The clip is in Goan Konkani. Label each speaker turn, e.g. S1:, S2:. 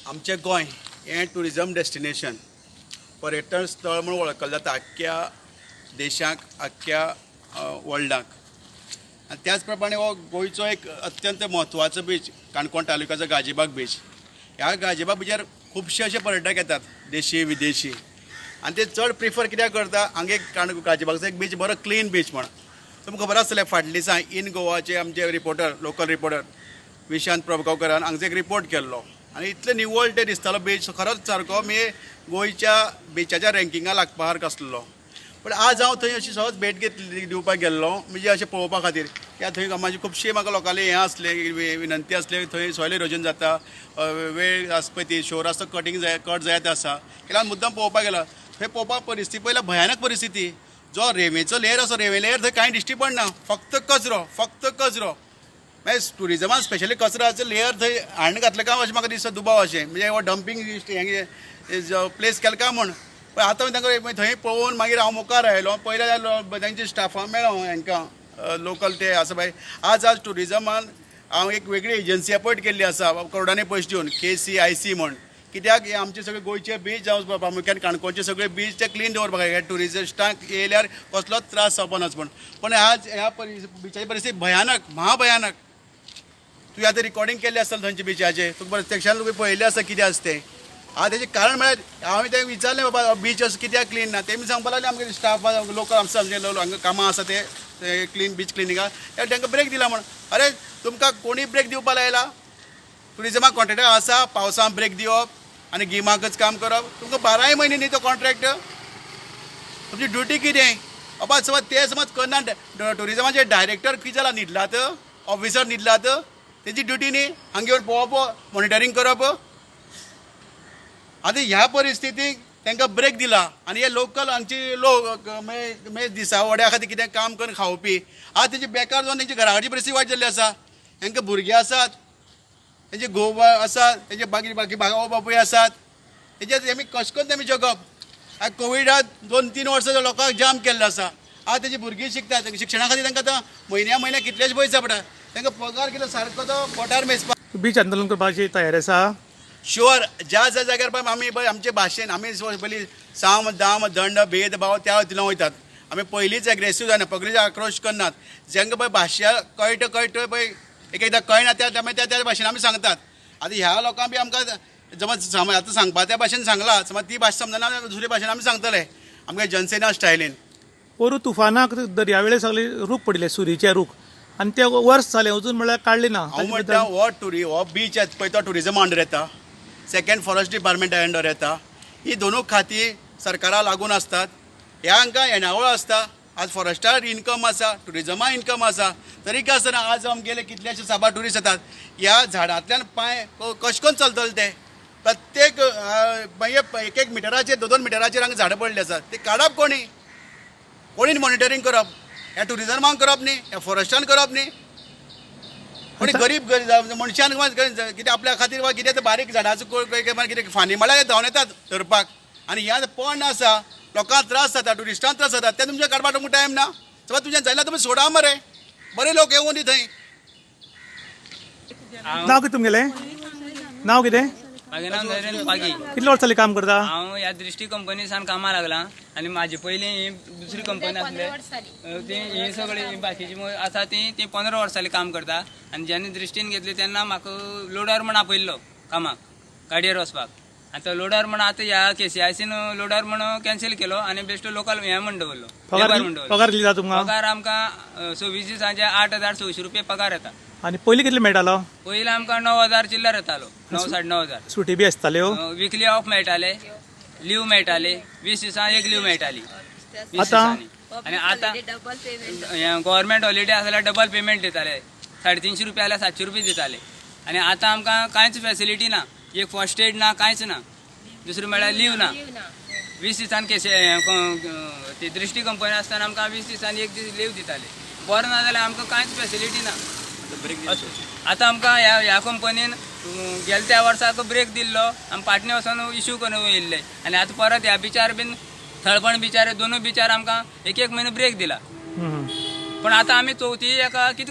S1: आमचें गोंय हें ट्युरिजम डेस्टिनेशन, पर्यटन स्थळ म्हूण वळखलें जाता आख्ख्या देशाक, आख्ख्या वर्ल्डाक. आनी त्याच प्रमाणे हो गोंयचो एक अत्यंत म्हत्वाचो बीच, काणकोण तालुक्याचो गाजीबाग बीच. ह्या गाजीबाग बिचार खुबशे अशे पर्यटक येतात, देशी विदेशी. आनी ते चड प्रिफर कित्याक करता? हांगा एक गाजीबागचो एक बीच बरो क्लीन बीच म्हण. तुमकां खबर आसतलें, फाटल्या दिसा इन गोवाचे आमचे रिपोर्टर, लोकल रिपोर्टर विशांत प्रभुगांवकरान हांगचो एक रिपोर्ट केल्लो आनी इतले निवळ ते दिसतालो बीच, खरोच सारको मी गोंयच्या बिचाच्या रँकिंगा लागपा सारको आसलो. पूण आज हांव थंय अशी सहज भेट घेतली दिवपाक गेल्लो, म्हणजे अशें पळोवपा खातीर कित्याक थंय म्हाजी खुबशी म्हाका लोकांली हें आसलें, विनंती आसली, थंय सॉयल इरोजन जाता, वेळ आसा पळय ती शोर आसा, कटींग जाय, कट जायत आसा. कित्याक मुद्दम पळोवपाक गेलो. थंय पळोवपाक परिस्थिती पळयल्यार भयानक परिस्थिती. जो रेंवेचो लेयर आसा, रेंवे लेयर थंय कांय दिश्टी पडना, फक्त कचरो, फक्त कचरो. मागीर ट्युरिजमान स्पेशली कचराचो लेयर थंय हाडून घातलें काय अशें म्हाका दिसता, दुबाव अशें, म्हणजे हो डंपींग प्लेस केलें काय म्हूण. पण आतां तांकां थंय पळोवन मागीर हांव मुखार आयलो, पयलें जाल्यार तांच्या स्टाफां मेळ्ळो हांकां लोकल ते आसा. बाय, आज आज ट्युरिजमान हांव एक वेगळी एजन्सी अपॉयंट केल्ली आसा, करोडांनी पयशे दिवन, KCIC म्हण. कित्याक हे आमचे सगळे गोंयचे बीच, जावं प्रामुख्यान काणकोणचे सगळे बीच ते क्लीन दवरपाक, हे ट्युरिस्टांक येयल्यार कसलोच त्रास जावपा नाच म्हण. पण आज ह्या बिचाची परिस्थिती भयानक, महाभयानक. तुवें आतां रिकॉर्डिंग केल्लें आसतलें थंयच्या बिचाचें, तुका प्रत्यक्षान तुवें पळयल्लें आसा कितें आसा तें. आतां तेजें कारण म्हळ्यार हांवें तें विचारलें, बाबा बीच असो कित्याक क्लीन ना? तेमी सांगपाक लागले, आमगे स्टाफ लोकल आमचे आमचे हांगा कामां आसा ते क्लीन बीच क्लिनिंगाक, तांकां ब्रेक दिला म्हण. अरे, तुमकां कोणी ब्रेक दिवपा लायला? ट्युरिजमाक कॉन्ट्रॅक्टर आसा पावसान ब्रेक दिवप आनी गिमाकच काम करप? तुमकां बाराय म्हयने न्ही तो कॉन्ट्रॅक्ट. तुमची ड्युटी कितें बाबा? समज ते समज करना, ट्युरिजमाचे डायरेक्टर कितें जाला? न्हिदलात? ऑफिसर न्हिदलात? तेंची ड्युटी न्ही हांगा येवन पळोवप, मॉनिटरींग करप? आतां ह्या परिस्थितीक तांकां ब्रेक दिला आनी हे लोकल हांगचे लोक मागीर दिसा वड्या खातीर कितें काम करून खावपी, आज तेंची बेकार जावन तेंची घरा कडची परिस्थिती वायट जाल्ली आसा. तांकां भुरगीं आसात, तेंचे घोव आसात, तेंचे बाकी बाकी आवय बापूय आसात. तेजे तेमी कशें करून तेमी जगप? आतां कोविडात 2-3 वर्सां लोकांक जाम केल्लो आसा. आज तेजी भुरगीं शिकतात, शिक्षणा खातीर तांकां आतां म्हयन्या म्हयन्याक कितलेशे पयशे पडटा. तांकां पगार कितलो सारको तो बोटार मेजपाक.
S2: बीच आंदोलन करपाची तयारी आसा?
S1: शुअर. ज्या ज्या जाग्यार पळय आमी पळय आमचे भाशेन आमी पयलीं साम दाम दंड भेदभाव त्या वतीन वयतात. आमी पयलींच एग्रेसीव जायना, पयलींच आक्रोश करनात. जांकां पळय भाशा कळटा कळटा, पळय एक एकदां कळना, त्या त्या त्या भाशेन आमी सांगतात. आतां ह्या लोकांक बी आमकां समज आतां सांगपा त्या भाशेन सांगलां, समज ती भाशा समजना, दुसरे भाशेन आमी सांगतले आमगे जनसेना स्टायलीन.
S2: पोरूं तुफानाक दर्यावेळेर सगळे रूख पडिल्ले, सुरीचे रूख, आनी ते वर्स जालें अजून म्हळ्यार काडले ना.
S1: हांव म्हणटा, हो बीच पळय तो ट्युरिजमा अंडर येता, सेकंड फॉरेस्ट डिपार्टमेंटा अंडर येता. ही दोनूय खातीं सरकारा लागून आसतात. ह्या हांकां येणावळ आसता. आज फॉरेस्टार इनकम आसा, ट्युरिजमा इनकम आसा, तरी काय आसतना आज आमगेले कितलेशे साबार ट्युरिस्ट येतात. ह्या झाडांतल्यान पांय कशें करून चलतले ते? प्रत्येक मागीर एक एक मिटराचेर, 2-2 मिटराचेर हांगा झाडां पडली आसात. ते काडप कोणी? कोणी मॉनिटरींग करप? ह्या ट्युरिजमान करप न्ही, ह्या फॉरेस्टान करप न्ही. कोणी गरीब मनशान कितें आपल्या खातीर वा कितें ते बारीक झाडाचो कितें फांदी मारल्यार धांवन येतात धरपाक. आनी ह्या पण आसा, लोकांक त्रास जाता, ट्युरिस्टांक त्रास जाता, ते तुमच्या काडपाक तुमकां टायम ना. समज तुमच्यान जायना, तुमी सोडा मरे, बरे लोक येवन दी थंय.
S2: नांव कितें तुमगेलें? नांव कितें?
S3: म्हागे नांव नरेंद्र पागी.
S2: कितले वर्सां जालीं काम करता?
S3: हांव ह्या दृश्टी कंपनी सान कामाक लागलां आनी म्हाजे पयलीं ही दुसरी कंपनी आसले ती ही सगळी बाकीची आसा ती ती 15 वर्सां जालीं काम करता. आनी जेन्ना दृश्टीन घेतली तेन्ना म्हाका लोडर म्हण आपयल्लो कामाक, गाडयेर वचपाक. आनी तो लोडर म्हण आतां ह्या KCICन लोडर म्हण कॅन्सील केलो आनी बेश्टो लोकल हें म्हण दवरलो, लेबर म्हण दवरलो.
S2: पगार कितलो जाता तुमकां?
S3: पगार आमकां 26 दिसांचे 8,600 रुपया पगार येता.
S2: आनी पयलीं कितले मेळटालो?
S3: पयलीं आमकां 9,000 चिल्लर येतालो, 9 9,500.
S2: सुटी बी आसताल्यो?
S3: विकली ऑफ मेळटाले, लीव मेळटाले, 20 दिसांक एक लीव मेळटाली.
S2: आतां?
S3: आनी आतां गव्हर्मेंट हॉलिडे आसल्यार डबल पेमेंट दिताले, 350 रुपया जाल्यार 700 रुपया दिताले. आनी आतां आमकां कांयच फेसिलिटी ना, एक फर्स्ट एड ना, कांयच ना. दुसरें म्हळ्यार लीव ना. 20 दिसान केसे ती दृश्टी कंपनी आसतना आमकां 20 दिसांनी एक दीस लीव दिताले. बरें ना जाल्यार आमकां कांयच फेसिलिटी ना. आतां आमकां ह्या कंपनीन गेले त्या वर्साक ब्रेक दिल्लो, आमी पाटणे वचोन इशू करून येयल्ले. आनी आतां परत ह्या बिचार बीन थळपण बिचार दोनूय बिचार आमकां एक एक म्हयनो ब्रेक दिला. पण आतां आमी चवथी एका कितें